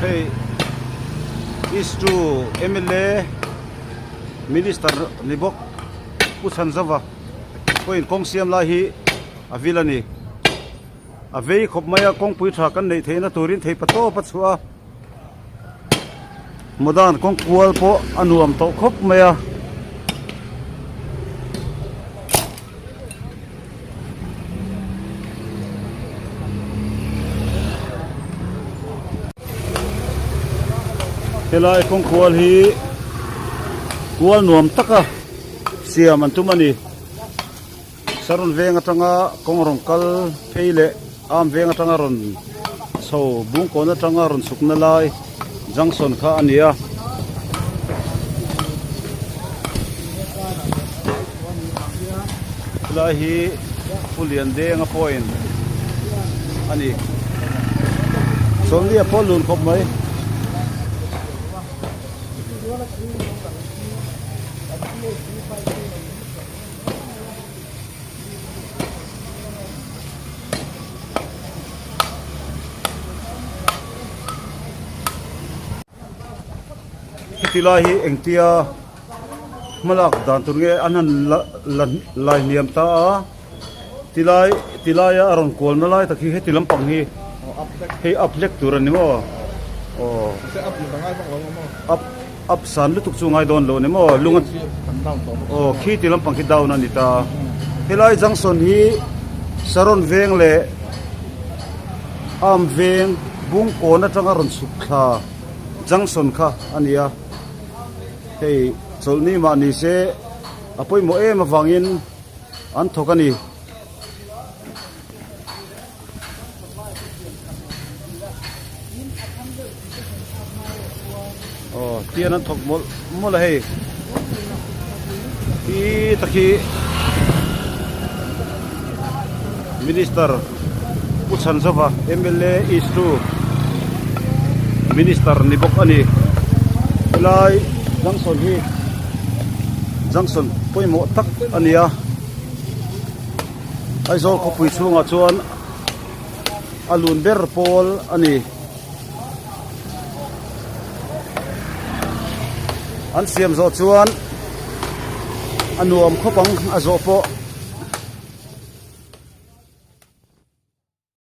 Hei East 2 mla Minister ni bawk Pu Chhanzova pawhin kawng siam lai hi a vil a ni. A vei khawp mai a kawngpui tha kan neih theihna turin thei pa tawp a chhuah a. Modern kawng kual pawh a nuam tawh khawp mai a. Helai kawng kual hi kual nuam taka siam an tum a ni. Saron veng atanga kawng rawn kal phei leh am veng atanga rawn chho bungkawn atanga rawn chhukna lai junction kha a ni a. Helai hi Pu Liandenga point a ni. Chawlhni a pawl lun khawp mai. Heti lai hi engtia hmalak dan tur nge an han la lai hniam ta a tilai tilaia a rawn kualna lai tak hi heti lampang hi hei up hlek tur a ni maw aw up up san lutuk chu ngai dawn lo a ni maw lung a aw khi ti lampang khi down a ni ta helai junction hi saron veng leh arm veng bungkawn atanga rawn chhuk thla junction kha a ni a hei chawlhni mah ni se a pawimawh em avangin an thawk a ni. Aw tian an thawk mawlh mawlh a hei hi tak hi minister Pu Chhanzova mla east 2 minister ni bawk a ni helai junction hi junction pawimawh tak a ni a. Aizawl khawpui chhungah chuan a lun ber pawl a ni. An siam zawh chuan a nuam khawp ang a zawh pawh.